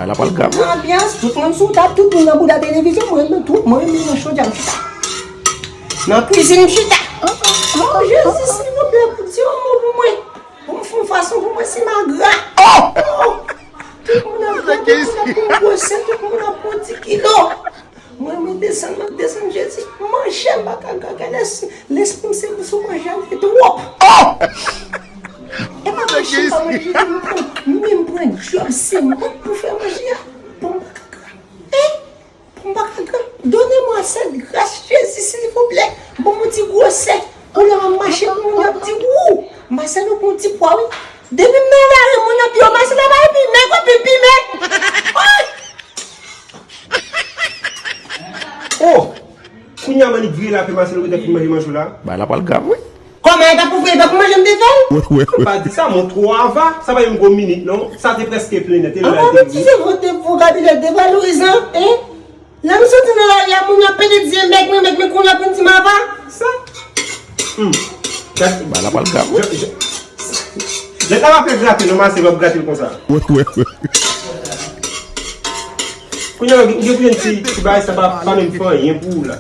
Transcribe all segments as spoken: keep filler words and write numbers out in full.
Ala pral grav, wi. Anbyans, tout moun sou tab, tout moun nan bouda televizyon, mwen menm tou, mwen menm nan chodyè m chita. Nan kwizin m chita. Oh, Jezi, silvouplè, di yon mo pou mwen. Pou m fè yon fason pou mwen, se magra. Oh! Tout moun ap gade, tout moun ap pran gwo sen, tout moun ap pran ti kilo. Mwen, mwen desann, mwen desann, Jezi, manje m pa ka gade, lès-, lespri m se sou manje a, li twòp. E pa manje m pa manje, Jezi, m pran, men m pran djòb, se mwen k pou fè manje a. Bon, m pa ka gade. Bon, m pa ka gade. Donnez-moi cette grâce, Jezi, silvouplè. Bon, m ti gwosè. Kounye a m ap mache, moun yo ap di, wou! Marcelo pran ti pwa, wi. Depi m nan lari, moun yo ap di, o, Marcelo pa gen pimen, konpil pimen. Oh! Kounye a m annik vire la, fè Marcelo petèt fin manje manje w la. Bagay la pral grav, wi. Kòman e ta pou fè, e pa pou manje m te fè l? Wi, wi, wi. Pa di sa, mon twa va, sa pa yon gwo minit, non. Sa te prèske plen nèt, e lè te di. Ti se vote vokabilè devalorizan, hein? Lè m soti nan lari a, moun yo ap pete di, mèg mwen, mèg mwen, kounye a pou n di m ava. Sa? Hmm. Bagay la pral grav, wi. Je, je, Nèg la pa fè grate non, Marcelo ap grate l konsa. Wi, wi, wi. Kounye a, gen, gen ti, ti bagay sa pa, pa menm fè anyen pou ou la.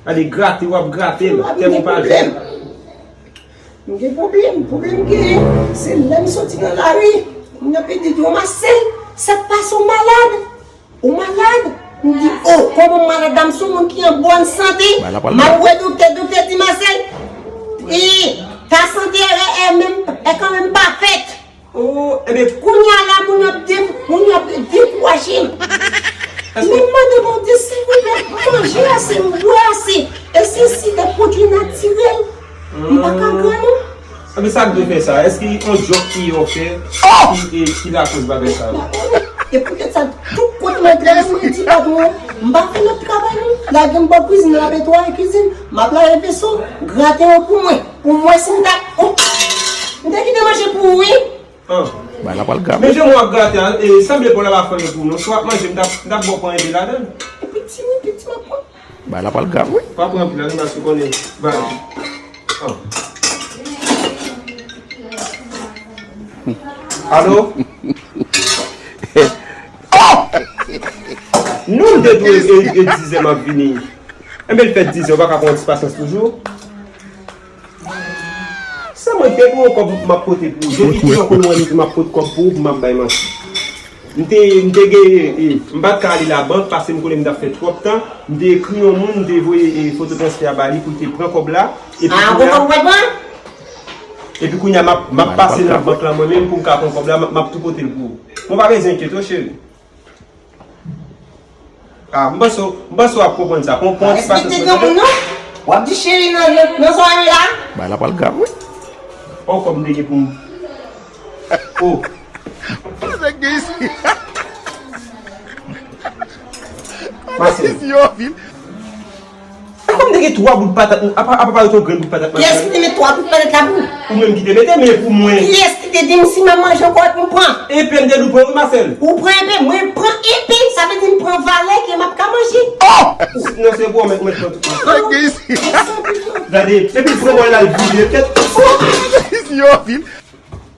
Gade grate, w ap grate l, tèlman w pa jwenn. M gen pwoblèm, pwoblèm m genyen, se lè m soti nan lari, moun ap di, yo, Marcel, sa k pase, w malad? Ou malad? M di, o, kòman m malad la? M se yon moun ki an bòn sante. M al wè doktè, doktè di, Marcel, e, ta sante e, e, menm, e kanmenm pafèt. O, ebyen, kounye a la, moun yo ap de-, moun yo ap dekouraje m. Men m mande Bondye, silvouplè, m manje ase, m bwè ase. E se si de pwodui natirèl. M pa ka grann non. Ebyen, sa k dwe fè sa? Èske yon djòb ki yo fè ki, e, ki lakoz bagay sa yo? M pa konnen. E poutèt sa, tout kote mwen te, mwen di patwon an, m pa fè lòt travay non. Lage m bò kwizin nan, lave twalèt kwizin, m ap lave veso, grate yo pou mwen. Pou mwen, si m ta, m te kite manje pou ou, wi. An. Bagay la pral grav, wi. Men jan w ap grate a, e, sanble pa w la pa fè anyen pou ou non. Si w ap manje, m t ap, m t ap ba w pran enpe ladan l. Epi ti, wi, epi ti m ap pran. Bagay la pral grav, wi. Pa pran anpil la, non, paske w konnen bagay. An. Alo? Non, m te di w, e, e, e dizè m ap vini. Enben, l fè dizè, w pa ka pran yon ti pasyans toujou? Sa mwen, depi yon kòb m ap pote pou ou. Depi ki yon konnen mwen menm tou m ap pot kòb pou ou pou m ap bay manti. M te, m te gen, e, m pa t ka ale labank paske m konnen m t ap fè twòp tan. M te ekri yon moun, m te voye, e, foto transfè a ba li pou l te pran kòb la. Epi kounye a, epi kounye a, m ap, m ap pase nan bank la mwen menm pou m ka pran kòb la, m ap, m ap tou pote l pou ou. Mwen pa bezwen enkyete w, cheri. Ah, m panse, m panse w ap konprann sa. Pran, pran ti pasyans mwen, tande? W ap di cheri nan, nan, nan zòrèy mwen la? Bagay la pral grav, wi. Oh, kòm m te gen pou m. Oh. Sa k gen isi? Marcel. Isi yo anpil. Kòm te gen twa bout patat, apa, apa pa yon grenn bout patat, Marcel? Kiyès ki te met twa bout patat la pou ou? Ou menm ki te mete, men pou mwen. Kiyès ki te di m si m ap manje ankò, epi m pran? Enpe m te di w pran, wi, Marcel. Ou pran enpe, mwen pran enpe, sa vle di m pran valè ke m ap ka manje. Oh! Non, se pou ou mèt, mèt pran tout. Gade, epi l pran mwen la, l vide tèt. Yo, vin.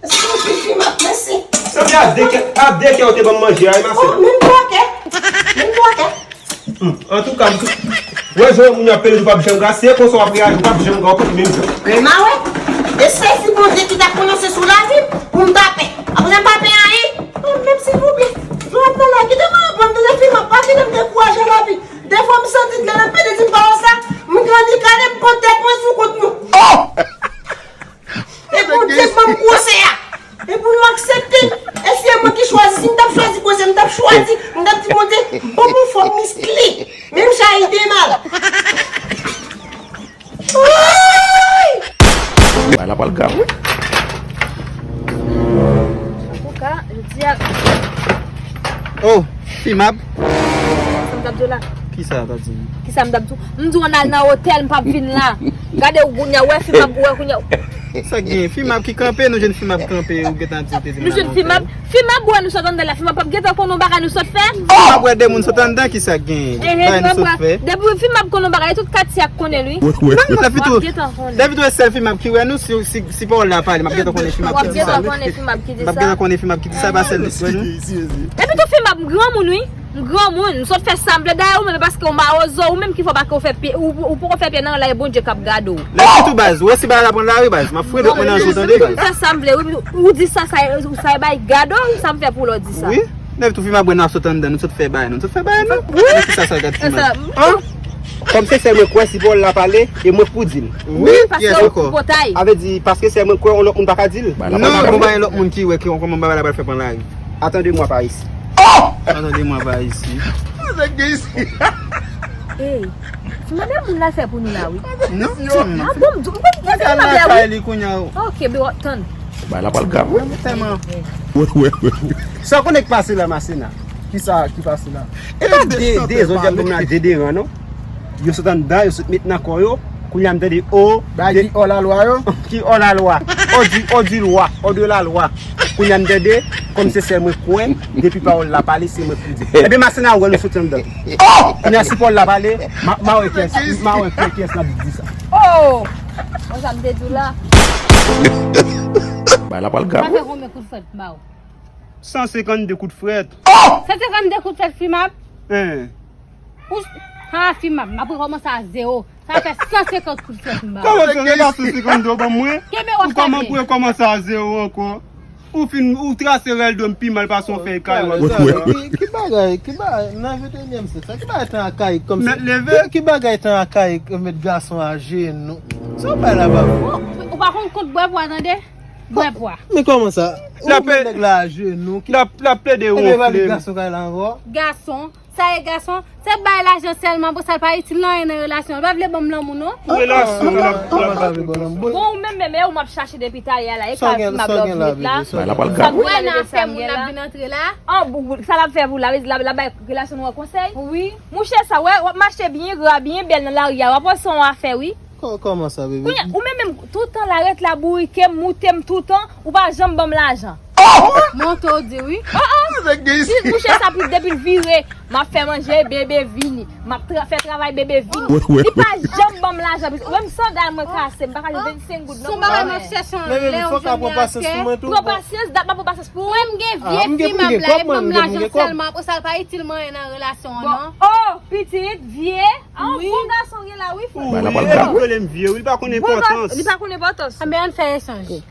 Èske w te fè m ap mèsi? Sanble a de kè, a de kè w te ban m manje a, wi, Marcel. Oh, menm twa kè. Menm twa kè. Hmm. Antouka, m tou, wè jan moun yo ap pede, ou p ap janm gase, se konsa w ap reyaji, ou p ap janm gase, ou p ap menm jan. Men ma wè, e sezi Bondye ki t ap pwononse sou lavi m pou m ta pè. Apre m pa pè anyen. Oh, menm silvouplè. Lè w ap nan la, kite mwen reprann, tande fi m, pa kite m dekouraje lavi. Defwa m santi lè m ap pede di m pa wè sa, m grandi kale, m pran tèt mwen sou kont nou. Oh! E Bondye ban m gwosè a. E pou nou aksepte. E si e mwen ki chwazi, si m t ap chwazi gwosè, m t ap chwazi, m t ap di Bondye, ban m yon fòm miskle. Menm jan Ayite mal. Woy! Bagay la pral grav, wi. Antouka, jodi a. Oh, Fimab. Sa m t ap di w la? Kisa w t ap di m? Kisa m t ap di w? M di w ann al nan otèl, m p ap vin la. Gade w kounye a, w wè Fimab, w wè kounye a. Sa k gen? Fimab ki kanpe, nou jwenn Fimab kanpe, ou gentan di w te di m al nan otèl. Nou jwenn Fimab, Fi m ap wè nou sot anndan la, fi m ap ap gentan konn yon bagay nou sot fè. Fi m ap wè de moun sot anndan, kisa k genyen? Ehe, bagay nou sot fè. Depi fi m ap konn yon bagay, tout katye ap konnen l, wi. Mwen, lè fi tou, lè fi tou e sèl fi m ap ki wè nou, si, si, si pawòl la pale, m ap gentan konnen fi m ap ki di sa. M ap gentan konnen fi m ap ki di sa, e pa sèl li k wè nou. Epi tou fi m ap, m granmoun, wi. M granmoun, m sot fè sa m vle. Dayè, ou menm, paske ou mawozo, ou menm ki fè w pa ka fè pye, ou, ou poko fè pye nan lari, Bondye k ap gade w. Lè fi tou baz, ou wè si bagay la pran lari baz, m ap frede mwen nan je w tande baz. M fè sa m vle, wi, ou di sa, sa, sa e bay gade w, sa m fè pou lò di sa. Wi, lè tou fi m ap wè n ap sot anndan, nou sot fè bagay, nou sot fè bagay, nou. Wi. Kisa sa gad fi m ap? An? Kòm se sèl mwen kwè si pawòl la pale, e mwen k pou di l. Wi, paske ou potay. Sa vle di, paske sèl mwen kwè, yon lòt moun pa ka di l. Non, bon, pa gen lòt moun ki wè ki kòman bagay la pral fè pran lari. Attendez-moi par ici. Attendez-moi par ici. Ey, se mande moun la fè pou nou la, wi. Non, non. Ah, bon, m di, m konn ki fè m ap la, wi. Li kounye a, o. Ok, be, tann. Bagay la pral grav, wi. Tèlman. Wi, wi, wi, wi. Sa w konnen k pase la, Masina? Kisa ki pase la? E pa de, de zòt y ap ban m la, de deran, non? Yo sot anndan, yo sot met nan kò yo. Kounye a m tande, o, ki òlalwa yo? Ki òlalwa? Òdi, òdi lwa, òdi lalwa. Kounye a m tande, kòm se sèl mwen kwè, depi pawòl la pale, se mwen k pou di. Ebyen, Masina, wè nou soti anndan. Kounye a, si pawòl la pale, m a, m a wè kiyès, m a wè kiyès, kiyès k ap di sa. Oh! Bon, sa m te di w la. Bagay la pral grav, wi. Sa fè konbyen kout frèt m ba w? San senkannde kout frèt. San senkannde kout frèt, fi m ap? Hein. Ou, ha, fi m ap, m ap rekòmanse a zewo. Sa fè san senkant kout frèt m ba w. Kòman sa, se pa san senkannde w ban mwen? Kenbe wòch la byen. Ou kòman pou rekòmanse a zewo ankò? Ou fin, ou trase rèl do m pi mal pase yon fèy kay. Ki, ki bagay, ki bagay, nan venteyinyèm syèk sa, ki bagay tan akayik kòmsi? Mèt leve. Ki, ki bagay tan akayik, mèt gason ajenou? Sa w bay la ba mwen? Ou pa konn kont bwè pwa, tande? Bwè pwa. Men kòman sa? Ou met nèg la ajenou. L ap, l ap plede wonfle. Ebyen, pa met gason kay la ankò. Gason, sa e gason, se bay lajan sèlman pou sa l pa itil nan anyen nan relasyon. L pa vle ban m lanmou, non. Relasyon, l ap, l ap. Bon, ou menm, menm, e ou m ap chache depi talè a la, e kal fi m ap love met la. Sa m wè nan afè moun ap vin antre la. An, sa l ap fè pou la, la, la bay relasyon nou an konsèy? Wi. Mouche sa, wè, w ap mache byen gra, byen bèl nan lari a, w ap wè se yon afè, wi. Kò-, kòman sa, bebe? Kounye a, ou menm menm, toutan la, ret la bourike m, moute m toutan, ou pa janm ban m lajan. Monte w di wi. Oh, oh. Di mouche sa pou depi l vire, m ap fè manje, bebe vini. M ap tra-, fè travay, bebe vini. Li pa janm ban m lajan. Menm sandal mwen kase, m pa ka jwenn vennsenk goud non. Son bagay m ap chèche yon lè ou jwenn li atè. Pran pasyans, dat m ap pran pasyans pou ou. Mwen m gen vye fi m ap la, e ban m lajan sèlman, apre sa l pa itil mwen anyen nan relasyon an non. Oh, pitit, vye. Ah, yon bon gason gen la, wi, frè. Wi, li ap rele m vye, wi, li pa konn enpòtans. Li pa konn enpòtans. Anben, ann fè echanj.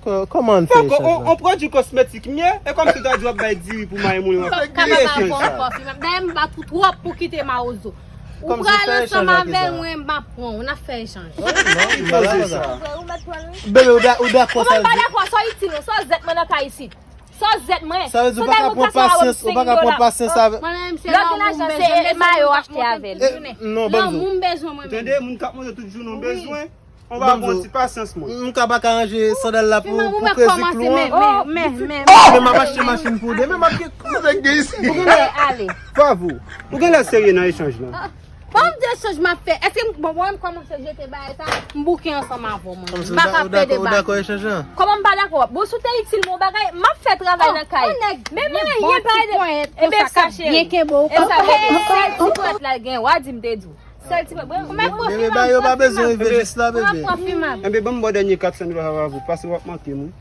Kò-, kòman ann fè echanj la? On pwodui kosmetik m ye, e kòmsi w ta di w ap bay diri pou mayi moun yo. Ki echanj sa? Dayè, m bat ou twòp pou kite mawozo. Ou pral ansanm avè mwen, m ap pran w, n ap fè echanj. Ki koze sa? Bebe, ou da-, ou dakò sa? Kòman m pa dakò? Sa w itil mwen, sa w zèt mwen nan kay isit? Sa w zèt mwen? Sa vle di ou pa ka pran pasyans, ou pa ka pran pasyans avè. Lè w gen lajan, se mayo w achte avè l. Non, ban m di w. Lanmou m bezwen mwen menm. Tande, moun k ap manje tout jounen w bezwen. On va pran ti pasyans mwen. M ka pa ka ranje sandal la pou, pou krezi klou an. Men, men, men. Men m ap achte machin pou w demen, m ap gen. Ou gen lè, ale. Favou. Ou gen lè serye nan echanj lan. Bon, m di echanj m ap fè. Èske m, bon, mwen m kòmanse jete bagay sa, m bouke ansanm avè w mwen. M pa ka plede ba. Ou dakò echanj lan? Kòman m pa dakò? Bon, si w te itil mwen yon bagay, m ap fè travay nan kay. Men mwen, anyen pa ede. Ebyen sa, cheri. Ebyen sa, bebe. Sèl ti pwèt la l gen, w a di m te di w. Sèl ti pwèt. Bebe, ba yo pa bezwen rive jis la, bebe. Enben, ban m ba w dènye kat san dola, Favou, paske w ap manke m, wi.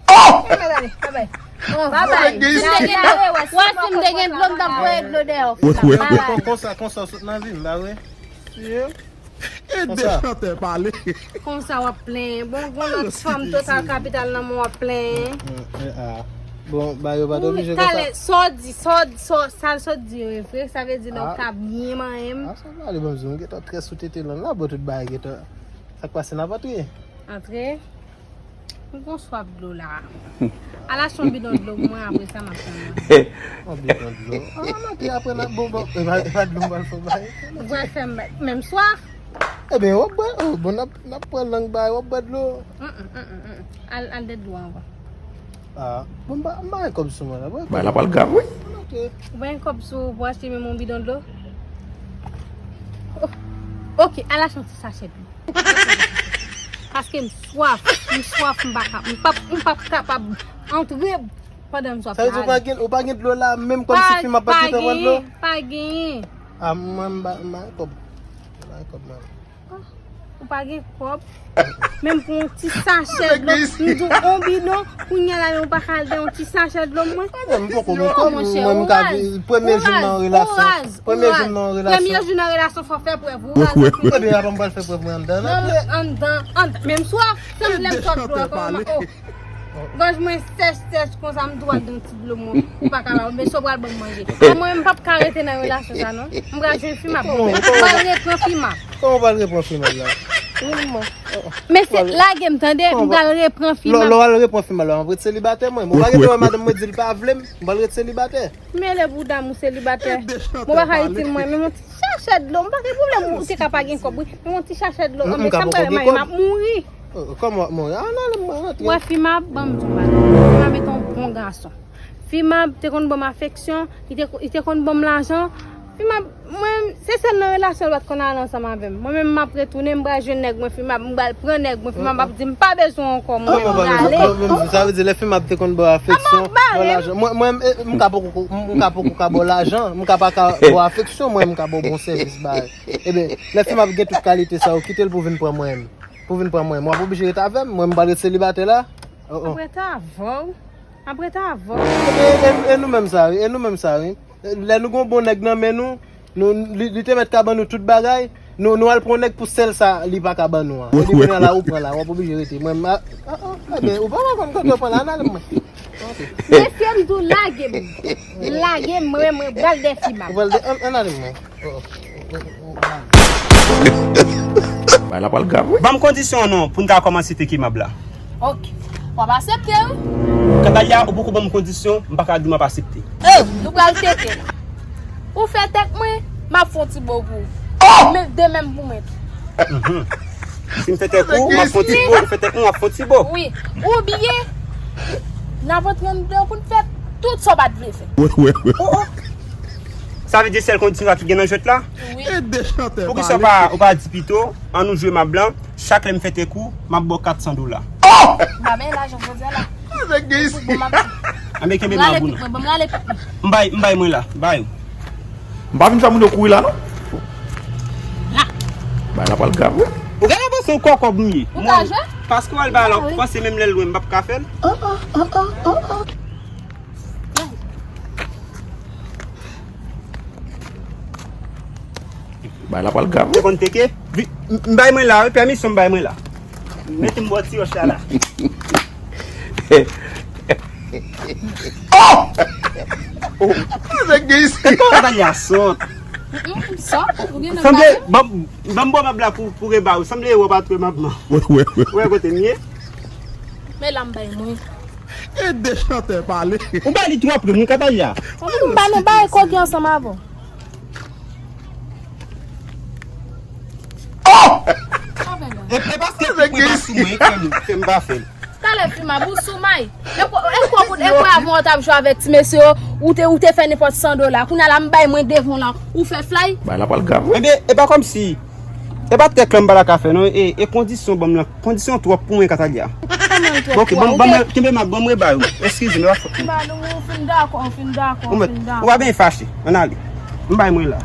Bye bye. Bye bye. Wè, si m te gen dlo, m t ap voye dlo dèyè w. Bye bye. Konsa, konsa, w sot nan vi m, ba vre? Sye. Ede chantè pale. Konsa w ap plenyen. Bon, gon lòt fanm total kapital nan men w ap plenyen. Bon, ba yo pa t oblije konsa. Talè, sa w di, sa w di, sa w, sa w sot di yo e vre, sa vle di lè w ka byen manyen m. A, sa pale, bon, m gentan trè sou tete lan la, bon, tout bagay gentan. Sa k pase, n ap antre? Antre. M gon swaf dlo la. Al achte yon bidon dlo pou mwen, apre sa m ap fè manje. Yon bidon dlo. Ah, m antre apre nan bon, bon. E pa, e pa dlo m pral fè bay. Ou pral fè m bay. Men m swaf. Ebyen, w ap bwè, oh, bon, n ap, n ap pran lang bay, w ap bwè dlo. Mm, mm, mm, mm, mm. Al, al dèt dlo ankò. Ah, bon, m pa, m pa gen kòb sou mwen la, bon. Bagay la pral grav, wi. Ok. Ou pa gen kòb sou ou pou achte menm yon bidon dlo? Oh, ok, al achte yon ti sachè dlo. Paske m swaf, m swaf, m pa ka, m p ap, m p ap kapab antre Pandan m sot. Sa vle di ou pa gen, ou pa gen dlo la, menm kòmsi fi m ap pa gentan pran dlo? Pa genyen, pa genyen. A, mwen m ba, m ba kòb. M ba kòb, mwen. Ou pa gen kòb. Menm pou yon ti sachè dlo, m di w yon bidon, kounye a la menm ou pa ka al dèyè yon ti sachè dlo mwen. Mwen m poko gen kòb, mwen m ka vi-, premye jou m nan relasyon. Premye jou m nan relasyon. Premye jou nan relasyon fò fè prèv, ou raz anpil. Ebyen, apa m pral fè prèv mwen anndan la? Non, anndan, anndan, menm swa, se m lè m sot dlo a kòman, oh. Gòj mwen sèch, sèch konsa, m tou al nan ti dlo mwen. Ou pa ka ba mwen, men si w pral ban m manje. Mwen, mwen, m p ap ka rete nan relasyon sa, non. M pral jwenn fi m ap. M pral repran fi m ap. Kòman w pral repran fi m ap la? Wi, mwen. Men se lage m, tande, m pral repran fi m ap. Lè w al repran fi m ap la, m ap ret selibatè, mwen. Mwen pa gen dwa, madanm mwen di l pa vle m, m pral ret selibatè. Mele bouda m ou selibatè. Mwen pa ka itil mwen, men yon ti sachè dlo, m pa gen pwoblèm, ou te ka pa gen kòb, wi. Men yon ti sachè dlo, anben sa m pral mayi m ap mouri. Oh, kòman w ap mouri? Ah, nan, nan, nan, nan. Wè, fi m ap, ban m di w bagay. Fi m ap se yon bon gason. Fi m ap te konn ban m afeksyon, li te, li te konn ban m lajan. Fi m ap, mwen, se sèl nan relasyon l pa t konn ale ansanm avè m. Mwen menm, m ap retounen, m pral jwenn nèg mwen, fi m ap, m pral pran nèg mwen, fi m ap, ap di m pa bezwen w ankò, mwen, m prale. Sa vle di lè fi m ap te konn ba w afeksyon, ba w lajan. Mwen, mwen, eh, m ka poko, m ka poko ka ba w lajan, m ka pa ka ba w afeksyon, mwen, m ka ba w bon sèvis, bagay. Ebyen, lè fi m ap gen tout kalite sa yo, kite l pou vin pran mwen menm. Pou vin pran mwen menm. W ap oblije ret avè m. Mwen, m pral ret selibatè la. Oh, oh. M ap ret avè w. M ap ret avè w. E, e, e nou menm sa, wi. E nou menm sa, wi. Lè nou gon bon nèg nan men nou, nou, li, li te mèt ka ban nou tout bagay, nou, nou al pran nèg pou sèl sa li pa ka ban nou an. Epi kounye a la, ou pran la, w ap oblije rete. Mwen, m a, ah, ah, ebyen, ou pa konn kote w pran la, ann ale mwen. Mesye, m di w lage m. Lage m, mwen, mwen pral dèyè fi m ap. Ou pral dèyè, ann, ann ale mwen. Bay la pral grav, wi. Ban m kondisyon an non, pou n ka kòmanse teke m ap la. Ok. W ap aksepte, wi. Kantalya, ou poko ban m kondisyon, m pa ka di w m ap aksepte. Nou pral teke la. Ou fè tèk mwen, m ap fè yon ti bo pou ou. Men de menm pou mwen tou. Mhm. Si m fè tèk ou, m ap fè yon ti bo, ou fè tèk mwen, m ap fè yon ti bo. Wi. Oubyen, n ap antre anndan pou n fè tout sa w pa t vle fè. Oh, oh. Sa vle di sèl kondisyon sa ki gen nan jwèt la? Wi. Poukisa w pa, ou pa di pito, an nou jwe m ap blan, chak lè m fè tèk ou, m ap ba w kat san dola. M pa benyen lajan jodi a la. Nèg gen isi. Anben kenbe m ap ou non. M bay, m bay mwen la, bay. M pa vin fè moun yo kouri la non. La. Bay la pral grav, wi. Ou genlè panse yon kòkòb m ye. Ou ka jwe? Paske w al ba la, ou panse menm lè l lwen, m p ap ka fè l? An, an, an, an, an, an. Bay la pral grav, wi. Te konn teke? M bay mwen la, wi, pèmisyon m bay mwen la. Mete m bò ti wòch la la. Oh! Oh! Nèg gen isi. Kòman bagay la sòt? Mm, mm, sòt? Ou gen nan bagay? Sanble, ban m, ban m bò m ap la pou, pou reba ou. Sanble wè w pa twè m ap nan. Wè, wè, wè. Wè kote m ye? Men la m bay mwen. E de chantè pale. Ou ba li twòp ri, moun Kantalya. Ou menm m ba nou bay koke ansanm avè w. Oh! E, e paske mwen pa sou mwen, fè m, fè m pa fè l. Talè fi m ap ou sou may. E kwa, e kwa, e kwa avan w t ap jwe avèk ti mesye yo, ou te, ou te fè nenpòt san dola. Kounye a la m bay mwen devan w la, ou fè flay. Bay la pral grav, wi. Ebyen, e pa kòmsi. E pa tèk lan m pa ta ka fè non, e, e kondisyon ban m lan, kondisyon twòp pou mwen Kantalya. Kòman l twòp pou ou? Ok, ban m, ban m, kenbe m ap, ban m reba yo. Eskize m, e pa fòt mwen. M ba nou, ou fin dakò, ou fin dakò, ou fin dakò. Ou pa benyen fache, ann ale. M bay mwen la.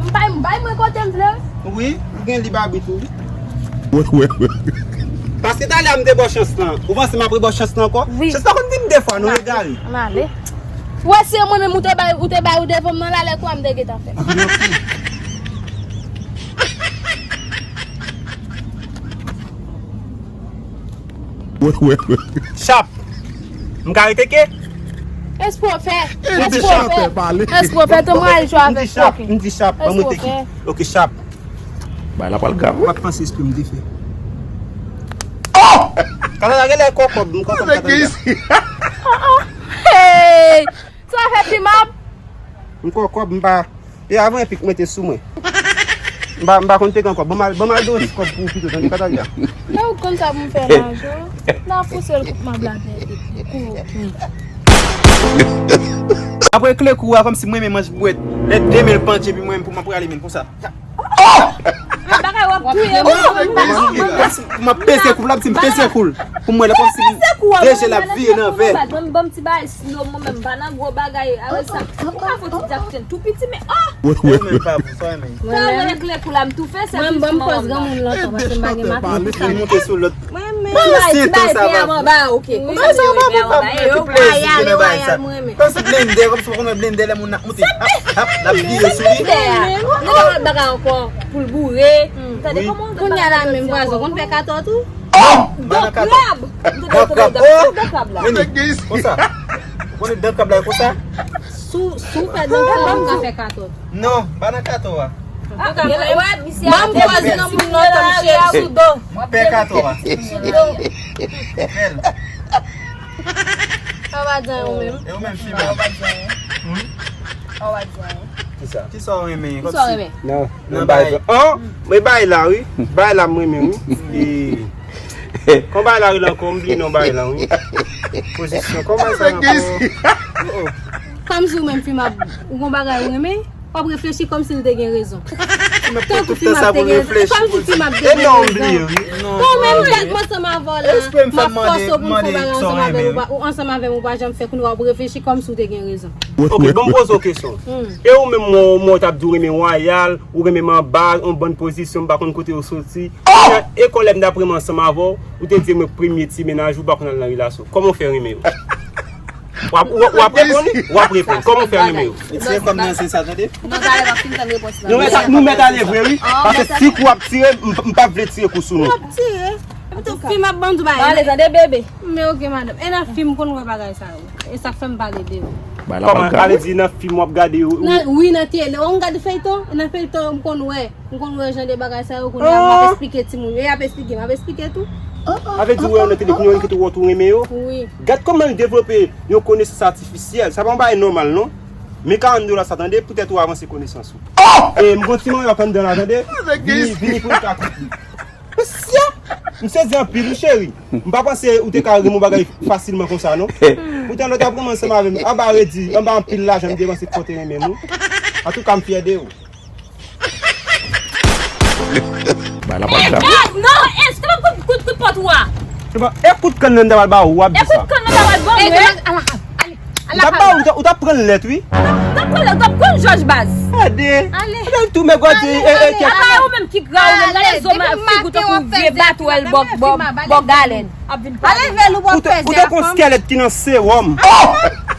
M bay, m bay mwen kote m vle. Wi, ou gen lib abit ou. Paske talè a m te ba w chans lan. Ou panse m ap re ba w chans lan ankò? Wi. Chans lan konn vin de fwa, nou egare. Ann ale. Ou wè se mwen menm ou te bay, ou te bay ou devan m nan la lè kwa m te gentan fè. Chap. M ka rete ke? Espwa w fè. Espwa w fè. Espwa w fè. Tou mwen al jwe avèk koke. M di chap. Ban mwen teke. Ok, chap. Bay la pral grav, wi. Ou pa t panse espri m te fè. Oh! Kantalya genlè kòkòb, m kòkòb Kantalya. Oh, oh. Hey! Sa fè fi m ap. M kòkòb, m pa. E avan epi k mete sou mwen. M pa, m pa konn te gen kòb. Ban m al, ban m al dwe yon ti kòb pou ou pito, tande Kantalya. Lè ou konn sa pou m fè lajan. N a fouse l koup m ap la tèt epi kou. Apre kle kou a, kòmsi mwen menm manch bwèt. Lè de men l pantye epi mwen menm pou m ap prale menm konsa. Oh! Bagay w ap Touye mwen. M ap peze kou l, l ap di m peze kou l. Pou mwen, lè kòmsi de je l ap vire nan vè. Ban m ti bagay slow, mwen menm, m pa nan gwo bagay. Avè sa, ou ka fè ti Jackson tou piti, men, oh! Mwen menm pa pou sa, men. Fè mwen lè kle kou la, m toufe, se mwen, ban m pòz granmoun lontan, paske m pa gen maten. Li monte sou lòt. Mwen menm. Ti bagay, ti bagay byen avan ba, ok. Kòmsi se yon bagay, yon bagay, yon bagay, mwen menm. Kòmsi blendè, kòmsi w konn blendè, lè moun ap monte, ap, ap, l ap vire sou li. Blendè a. Li pa wè bagay ankò, pou l boure. Tande kòman w kounye a la menm, pwazon, konn fè katò tou? Non, pa nan katò. Dan krab. Dan krab. Oh! Dan krab la. Vini, konsa. Ou konnen dan krab la e konsa? Sou, sou fè dan krab, ou ka fè katò. Non, pa nan katò a. Ban m pòz nan moun nan tanm cheri sou do. Pè katò a. Sou do. Bèl. Sa va di anyen ou menm? E ou menm, fi menm? Sa va di anyen. Kisa? Kisa w renmen? Kisa w renmen? Non, nan bay. An, men bay la, wi. Bay la, m renmen, wi. E, kòman bay la rele ankò? M bliye non bay la, wi. Pozisyon. Kòman bay sa ankò? Kòmsi ou menm, fi m ap, ou gon bagay ou renmen? W ap reflechi kòmsi l te gen rezon. Tankou fi m ap te gen rezon. Kòmsi fi m ap te gen rezon. Ou menm, dat m ansanm avè w la, m ap fòse w pou n fè yon bagay ansanm avè m, ou pa, ou ansanm avè m, ou pa janm fè, kounye a w ap reflechi kòmsi w te gen rezon. Ok, ban m poze w kesyon. E ou menm, mwen, mwen, w t ap di w renmen wayal, ou renmen m anba, yon bòn pozisyon, m pa konn kote w soti. E kòlè m t ap renmen ansanm avè w, ou te di mwen premye ti mennaj ou pa konn al nan relasyon. Kòman w fè renmen yo? W ap, w ap, w ap reponn, wi. W ap reponn. Kòman w fè renmen yo? Retire kòm nan sens sa, tande. Nou mèt, nou mèt ale vre, wi. Paske si kou ap tire, m, m p ap vle tire kou sou nou. Kou ap tire. Fi m ap ban m di bagay. Ale, tande, bebe. Men ok, madanm. E nan fim, m konn wè bagay sa yo. E sa k fè m pale de yo. Kòman? Ale di nan fim w ap gade yo. Nan, wi, nan tele. Ou gade feyton? Nan feyton, m konn wè. M konn wè jan de bagay sa yo, kounye a m ap esplike timoun yo. E y ap esplike, m ap esplike tou. Sa vle di ou wè yo nan tele, kounye a ou kite wè tou renmen yo. Wi. Gad kòman l devlope yon konesans atifisyèl. Sa pa yon bagay nòmal, non. Men karant dola sa, tande, poutèt ou avanse konesans ou. E m gon ti manman anndan la, tande. Vini, vini pou n ka koute. Mesye, m sezi anpil, wi, cheri. M pa panse ou te ka renmen yon bagay fasilman konsa, non. Poutan, lè w t ap renmen ansanm avè m, anba redi, anba anpil lajan m depanse pou te renmen m, wi. Antouka, m fyè de ou. Bay la pa grav. Eh, non, eh, se pa kout, kout, kout pòt ou a. Se pa, e kout kann nan ta pral ba ou, w ap di sa. E kout kann nan ta pral ba ou, eh. Ou t ap ba ou, ou t ap pran l nèt, wi. T ap pran l, t ap pran jòj baz. Gade. Ale. Gade tou, men gade, e, e, kèk. Apa ou menm ki gra, ou menm, gade zo ma, figi w tankou vye batwèl bò, bò, bò galèn. Ap vin pale. Ale vèl ou pral fè zè a fanm. Ou tankou yon skèlèt ki nan sewòm.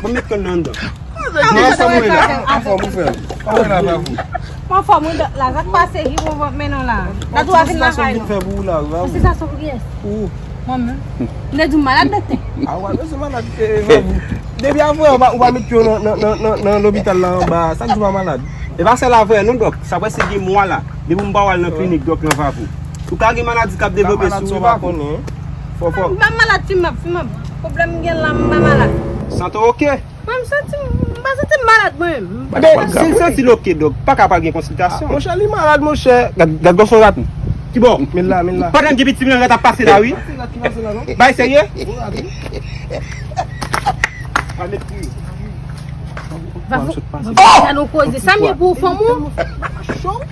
Bon, met kann nan anndan. Anfòm ou frè m? Anfòm ou frè m? Kòman w la, Vavou? Mwen anfòm wi, dòk la. Sa k pase ki pwovòk men non la? Dat ou a vin lakay nou. Konsitasyon pou kiyès? Ou. Mwen menm. M te di w malad, doktè. A, w ap bezwen malad, eh, Vavou. Depi avanyè ou pa, ou pa met pye w nan, nan, nan, nan, nan lopital la anba a, sak di w pa malad? E pa sèl avanyè non, dòk. Sa prèske gen mwa la. Depi m pa w al nan klinik, dòk, nan Vavou. Ou ka gen maladi k ap devlope sou ou, Vavou. Fò, fò. M pa malad, fi m ap, fi m ap. Pwoblèm m gen la, m pa malad. Sante w oke? Mwen, m santi m, m pa santi m malad, mwen. Men, si l santi l oke, dòk, pa ka pa gen konsiltasyon. Ah, monchè, li malad, monchè. Gad, gad gòson rat. Ki bò? Men la, men la. Pandan gen pitit, men rat ap pase la, wi. Ki rat ki pase la, non? Bay serye? Gwo rat, wi. Pa met kriye. Vavou, Vavou, gad yon koze. Sa m ye pou ou, fanm ou?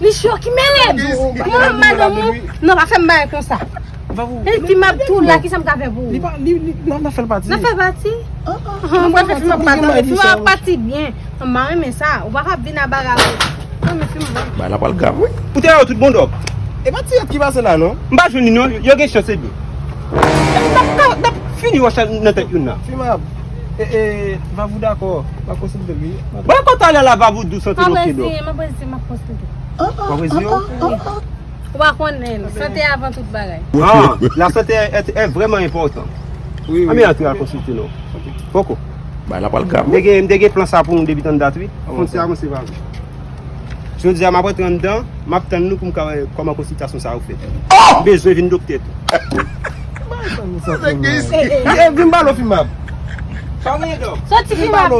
Li cho ki mele m. Mwen, madanm ou? Non, pa fè m bagay konsa. Vavou. E fi m ap tou la, kisa m ka fè pou ou? Li pa, li, li, n ap, n ap fè l pati. N ap fè l pati? An, an, an, mwen fè fi m ap pati, fi m ap pati byen. An, m pa renmen sa. Ou pa ka vin a bagay ou. Mwen renmen fi m, mwen. Bagay la pral grav, wi. Ou te wè yo tout bon, dòk? E pa ti yèt ki pase la, non? M pa jwenn li, non. Yo gen chans, ebyen. N ap, n ap, n ap fini wòch la nan tèt youn nan. Fi m ap, e, e, Vavou dakò. M ap konsilte l, wi. Bon, kontan lè la, Vavou dous, santi l oke, dòk. M ap reziye, m ap reziye, m ap konsilte. W ap reziye w? Wi. Ou pa konnen, sante avan tout bagay. Ah, la santé est, est vraiment important. Wi, wi. Ann al konsilte non. Ok. Poko. Bagay la pral grav. M te gen, m te gen plan sa pou nou depi tann dat, wi. Fò n se avanse pa vre. Jodi a, m ap rantre anndan, m ap tann nou pou m ka wè kòman konsiltasyon sa yo fèt. M bezwen vin doktè tou. Vin balo fi m ap. Sa w genyen, dòk? Soti fi m ap.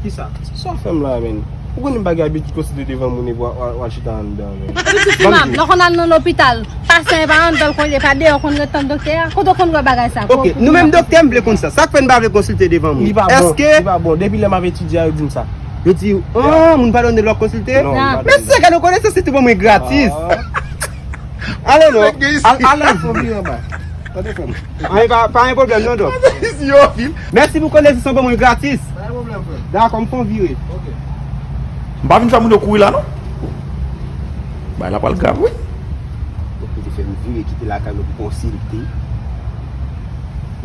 Kisa? Sa w fè m la, menn? Ou konnen m pa gen abitid konsilte devan moun epi w al chita anndan, menn. Epi tou fi m ap, lè w konn al nan lopital, pasyan e pa anndan l konn ye, pa deyò w konn ret tann doktè a? Kote w konn wè bagay sa? Ok, nou menm doktè, m vle konn sa. Sa k fè n pa vle konsilte devan moun? Li pa bon, li pa bon. Depi lè m ap etidye a, yo di m sa. Yo di, oh, moun pa donnen lè w konsilte? Non, li pa donnen. Mesye, gade yon konesans, li tou ban mwen gratis. Ah. Ale non. Al, al, al fè yon vire anba. Tande, frè m. Anyen, pa, pa gen pwoblèm non, dòk. Mèsi pou konesans ou ban mwen gratis. Pa gen pwoblèm, frè m. Dakò, m fè yon vire. Ok. M pa vin fè moun yo kouri la, non. Bagay la pral grav, wi. Dòk, ou te fè m vire kite lakay mwen pou konsilte.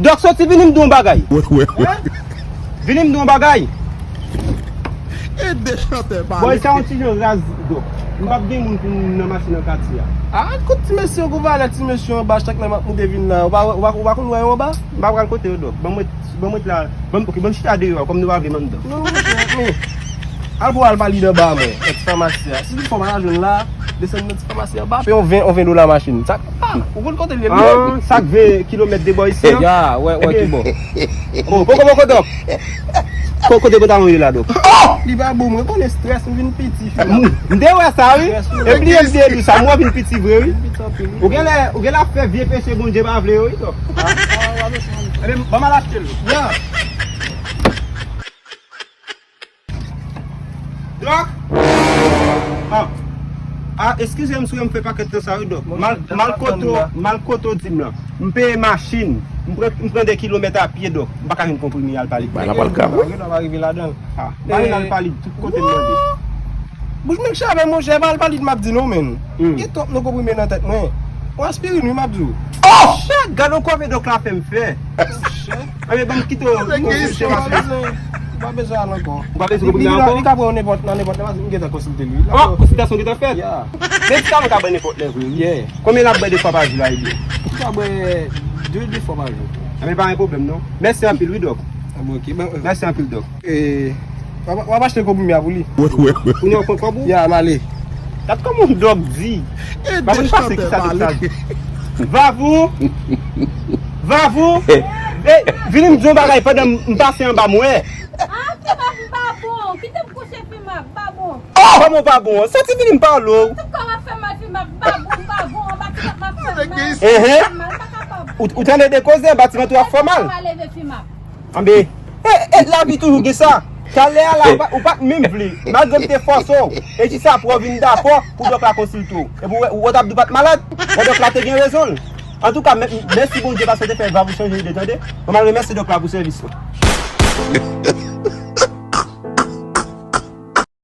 Dòk, soti vini m di w yon bagay. Wè, wè, wè. Vini m di w yon bagay. E de chantè pale. Bòy sa yon ti jan raz, dòk. M p ap gen moun pou m nan mache nan katye a. A, kout ti mesye yo gwo valè, ti mesye yo anba, chak lè m ap moute vin la. Ou pa, ou pa, ou pa konn wè yo anba? M pa pral kote yo, dòk. Ban mwen, ban mwen la. Ban, ok, ban m chita deyò a, kòm nou pa vle m anndan. Non, monchè, men. Al pou al pale anba, mwen. Nan ti famasi a. Si li fò pa la jwenn la, desann nan ti famasi anba. Peye yon ven, yon ven dola machin. Sa, a, ou konn kote l ye, li menm? Sa k ven kilomèt de bò isi an? Ya, wè, wè, ki bò. Oh, poko, poko, dòk. Ko-, kote pantalon ye la, dòk? Oh! Li pa bon, mwen konnen strès, m vin piti, fi la. M, m te wè sa, wi. Strès, wi. Epi li, m te di sa, mwen vin piti vre, wi. Vin piti anpil, wi. Ou genlè, ou genlè ap fè vye peche Bondye pa vle yo, wi, dòk. A, a, a, a, a. Ebyen, ban m al achte l. Ya. Dòk? Ah. Ah, eskize m si m fè pakèt tan sa wi, dòk. Mal, mal kote w, mal kote w di m lan. M peye machin, m pran, m pran de kilomèt a pye, dòk. M pa ka jwenn konprime al pale. Bagay la pral grav, wi. Bagay la pa rive ladan l. Ah, m pa vin al pale tout kote m mande. Bouch nèg chave, monchè, pa al pale m ap di non, men. Hmm. Gen twòp non konprime nan tèt mwen. Yon aspirin, wi, m ap di w. Oh! Chè, gade yon kòve dòk la fè m fè. Chè. Anben, ban m kite w, ou pa bezwen, ou pa bezwen al ankò. Ou pa bezwen konprime ankò? Li ka pran w nenpòt, nan nenpòt, nan, m gentan konsilte li. Oh, konsiltasyon gentan fèt? Ya. Medikaman ka bwè nenpòt lè vre, wi. Yeah. Konbyen l ap bwè de fwa pa jou la, ebyen? Li ka bwè de, de fwa pa jou. Anben, pa gen pwoblèm, non. Mèsi anpil, wi, dòk. Ah, bon, ok. Mèsi anpil, dòk. E, w ap, w ap achte konprime a pou li. Wè, wè, wè. Kounye a w pran kòb ou? Ya, m ale. Gad kòman yon dòk di. E de chantè pale. Vavou! Vavou! E, vini m di yon bagay pandan m, m pase anba m wè. Ah, Fimap m pa bon. Kite m kouche Fimap, m pa bon. Oh! Kòman w pa bon? Soti vini m pale w. Tout kò m ap fè mal Fimap, m pa bon, m pa bon. Anba ti tèt m ap fè mal. Ehe. M pa kapab. Ou, ou tande de koze, anba ti vant ou ap fè mal. Anbe, e, e, lavi toujou gen sa. Talè a la, ou pa, ou pa t menm vle. Malgre m te fòse w. E jis apre w vin dakò pou dòk la konsilte w. Epi w, w t ap di w pa t malad. Bon, dòk la te gen rezon l. Antouka, mè-, mèsi Bondye paske w te fè Vavou chanje ide, tande. Mwen al remèsye dòk la pou sèvis yo.